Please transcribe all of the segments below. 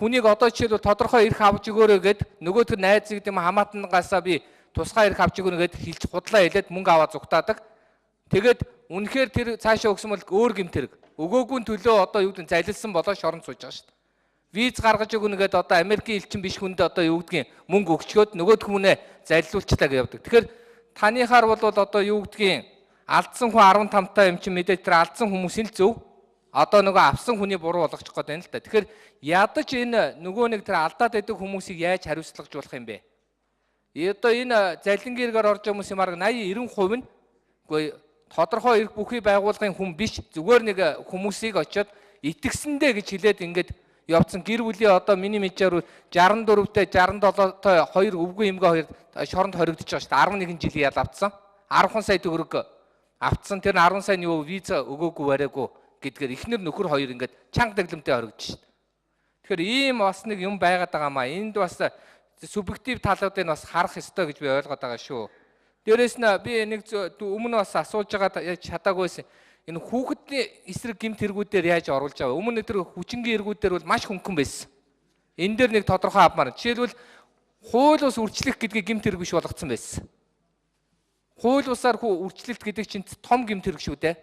Хүнийг одоо жишээлбэл тодорхой эрх авч өгөөрэй гэд нөгөөх нь найз гэдэг юм хамаатангаасаа би тусгай эрх авч өгнө гэд хэлж худлаа хэлээд мөнгө аваад зугтаадаг. Тэгээд үнэхээр тэр цаашаа өгсөн бол өөр гэмт хэрэг. Өгөөгүй төлөө одоо юу гэдэг нь залилсан болоо шоронд сууж байгаа шүү дээ. Виз гаргаж өгнө гэд одоо Америкийн элчин биш хүнд одоо юу гэдгийг мөнгө өгчөөд нөгөөд хүмүүнээ залилуулчлаа гэж явдаг. Тэгэхээр таныхаар бол одоо юу гэдгийг алдсан хүн 15 та юм чинь мэдээж тэр алдсан хүмүүсийн л зөв. Одоо нөгөө авсан хүний буруу болгочих гээд байна л да. Тэгэхээр ядаж энэ нөгөө нэг тэр алдаад байдаг хүмүүсийг яаж хариуцлагажуулах юм бэ? Одоо энэ залингийн эргээр орж байгаа хүмүүсийн бараг 80 90% нь үгүй тодорхой эрх бүхий байгууллагын хүн биш, зүгээр нэг хүмүүсийг очиод итгэсэндээ гэж хэлээд ингээд явцсан гэр бүлийн одоо миний мэдээр 64-тэй 67-той хоёр өвгөн эмгээ хоёр шоронд хоригдож байгаа шүү дээ. 11 жилийн ял автсан. 10 сая төгрөг автсан. Тэр 10 сая нь юу виза өгөөгүй бариагүй гэдгээр эхнэр нөхөр хоёр ингээд чанга дэглэмтэй хоригдож шүү дээ. Тэгэхээр ийм бас нэг юм байгаад байгаа маа. Энд бас субъектив талуудыг бас харах ёстой гэж би ойлгоод байгаа шүү. Дээрээс нь би нэг өмнө бас асууж байгаа чадаагүйсэн. Энэ хүүхэдний эсрэг гэмт хэрэгүүдээр яаж оруулж байгаа вэ? Өмнө тэр хүчингийн эргүүдээр бол маш хөнгөн байсан. Энэ дээр нэг тодорхой авмаар. Жишээлбэл хууль ус үрчлэх гэдгийг гэмт хэрэг биш болгоцсон байсан. Хууль усаар үрчлэлт гэдэг чинь том гэмт хэрэг шүү дээ.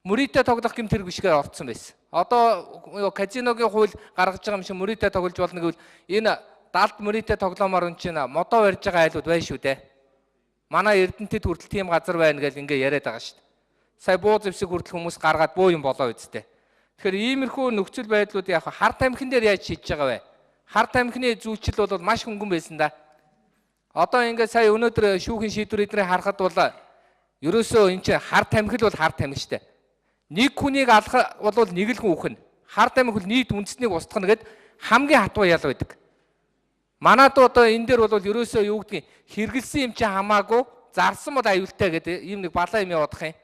Мөрийтэй тоглох гэмт хэрэг биш гэж орцсон байсан. Одоо казиногийн хууль гаргаж байгаа юм шиг мөрийтэй тоглож болно гэвэл энэ далд мөрийтэй тоглоомоор эн чинь модоо барьж байгаа айлууд байна шүү дээ. Манай Эрдэнэтэд хүртэл тийм газар байна гэж ингээ яриад байгаа шүү дээ. Сая буу зэвсэг хүртэл хүмүүс гаргаад буу юм болоо үсттэй. Тэгэхээр иймэрхүү нөхцөл байдлууд яг хар тамхин дээр яаж шийдэж байгаа вэ? Хар тамхины зүйчил бол маш хөнгөн байсан да. Одоо ингээ сая өнөөдөр шүүхийн шийдвэр эднийг харахад бол ерөөсөө эн чинь хар тамхи л бол хар тамхи штэ. Нэг хүнийг алах бол нэг л хүн үхэн. Хар тамхи бол нийт үндэснийг устгах нэгэд хамгийн хатуу ял байдаг. Манад одоо энэ дээр бол ерөөсөө юу гэдгийг хэрэгэлсэн юм чинь хамаагүй зарсан бол аюултай гэдэг ийм нэг балаа юм яваадах юм.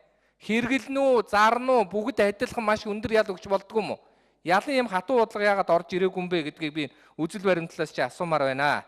Хэрэглэн үү, зарна уу бүгд адилхан маш өндөр ял өгч болдгоо юм уу? Ялан юм хатуу бодлого яагаад орж ирээгүй юм бэ гэдгийг би үзэл баримтлалаас чи асуумаар байна.